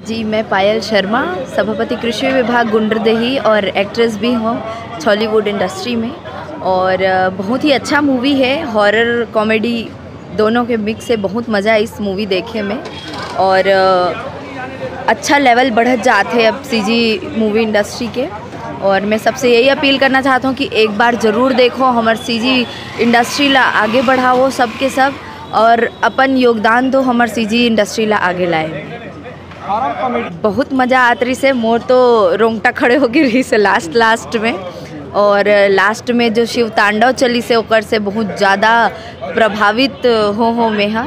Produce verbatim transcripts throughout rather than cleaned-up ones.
जी, मैं पायल शर्मा, सभापति कृषि विभाग गुंडरदेही और एक्ट्रेस भी हूँ छॉलीवुड इंडस्ट्री में। और अ, बहुत ही अच्छा मूवी है, हॉरर कॉमेडी दोनों के मिक्स है। बहुत मज़ा आई इस मूवी देखे में। और अ, अच्छा लेवल बढ़त जात है अब सीजी मूवी इंडस्ट्री के। और मैं सबसे यही अपील करना चाहता हूँ कि एक बार ज़रूर देखो, हमर सीजी इंडस्ट्री ला आगे बढ़ाओ सबके सब, और अपन योगदान दो हमर सीजी इंडस्ट्री ला आगे लाए में। बहुत मजा आत रहिस हे, मोर तो रोंगटा खड़े हो गे रहिस हे लास्ट लास्ट में। और लास्ट में जो शिव तांडव चलिस हे, ओकर से बहुत ज़्यादा प्रभावित हो हो मैं हा।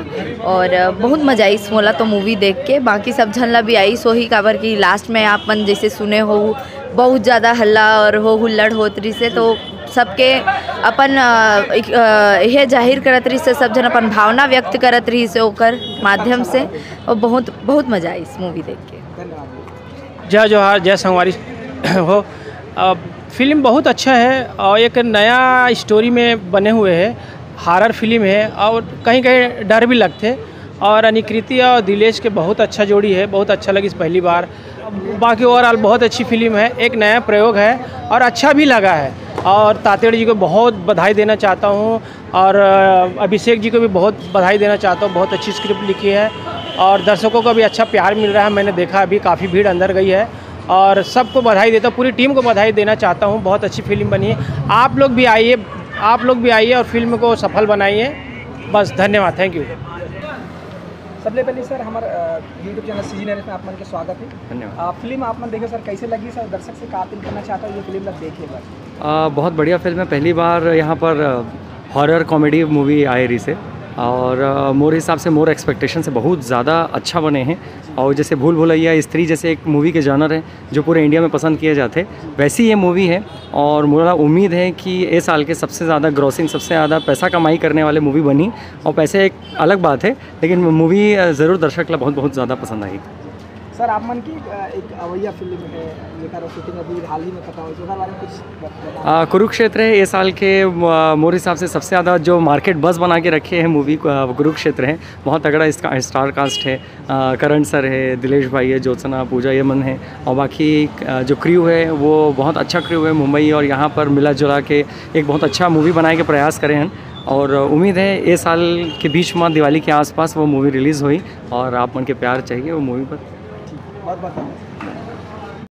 और बहुत मजा आइस मोला तो मूवी देख के। बाकी सब झन ला भी आइस होही, काबर कि लास्ट में आप मन जैसे सुने हो, बहुत ज़्यादा हल्ला और हो हुल्लड़ होत रहिस हे, तो सबके अपन अ, एक, अ, यह जाहिर करत रहिस हे, सब झन अपन भावना व्यक्त करत रहिस हे ओकर माध्यम से। और बहुत बहुत मजा आइस मूवी देख के। जय जोहार, जय संगवारी हो। अब फिल्म बहुत अच्छा है और एक नया स्टोरी में बने हुए है, हॉरर फिल्म है और कहीं कहीं डर भी लगथे। और अनिकृति और दिलेश के बहुत अच्छा जोड़ी है, बहुत अच्छा लगिस पहली बार। बाकी ओवरऑल बहुत अच्छी फिल्म है, एक नया प्रयोग है और अच्छा भी लगा है। और तातेड़ जी को बहुत बधाई देना चाहता हूँ और अ, अभिषेक जी को भी बहुत बधाई देना चाहता हूँ, बहुत अच्छी स्क्रिप्ट लिखी है और दर्शकों को भी अच्छा प्यार मिल रहा है। मैंने देखा अभी काफ़ी भीड़ अंदर गई है और सबको बधाई देता हूँ, पूरी टीम को बधाई देना चाहता हूँ। बहुत अच्छी फिल्म बनी है, आप लोग भी आइए, आप लोग भी आइए और फिल्म को सफल बनाइए। बस, धन्यवाद, थैंक यू। सबले पहले सर, हमारे यूट्यूब चैनल सीजी नरेश में आप मन के स्वागत है। धन्यवाद। आ, फिल्म आप मन देखे सर, कैसे लगी सर? दर्शक से का अपील करना चाहता हूँ ये फिल्म ला देखे बर? आ, बहुत बढ़िया फिल्म है। पहली बार यहाँ पर हॉरर कॉमेडी मूवी आए रहिस हे और आ, मोर हिसाब से मोर एक्सपेक्टेशन से बहुत ज़्यादा अच्छा बने हैं। और जैसे भूल भुलैया स्त्री जैसे एक मूवी के जॉनर है जो पूरे इंडिया में पसंद किए जाते, वैसी ये मूवी है। और मोला उम्मीद है कि ए साल के सबसे ज़्यादा ग्रॉसिंग, सबसे ज़्यादा पैसा कमाई करने वाले मूवी बनी। और पैसे एक अलग बात है, लेकिन मूवी ज़रूर दर्शक ला बहुत बहुत ज़्यादा पसंद आई। सर, आप मन की अ, एक अवैया फिल्म है, जेकर शूटिंग अभी हाल ही में खत्म हुई, ओकर बारे में कुछ बताओ। आ, कुरुक्षेत्र है ये साल के, आ, मोर हिसाब से सबसे ज़्यादा जो मार्केट बस बना के रखे हैं मूवी को, आ, कुरुक्षेत्र है। बहुत तगड़ा इसका स्टार कास्ट है। आ, करण सर है, दिलेश भाई है, ज्योत्सना, पूजा यमन है और बाकी आ, जो क्रू है वो बहुत अच्छा क्रू है। मुंबई और यहाँ पर मिला जुला के एक बहुत अच्छा मूवी बनाए के प्रयास करे हैं और उम्मीद है ये साल के बीच में दिवाली के आसपास वो मूवी रिलीज़ हुई और आप मन के प्यार चाहिए वो मूवी पर। बहुत बहुत धन्यवाद।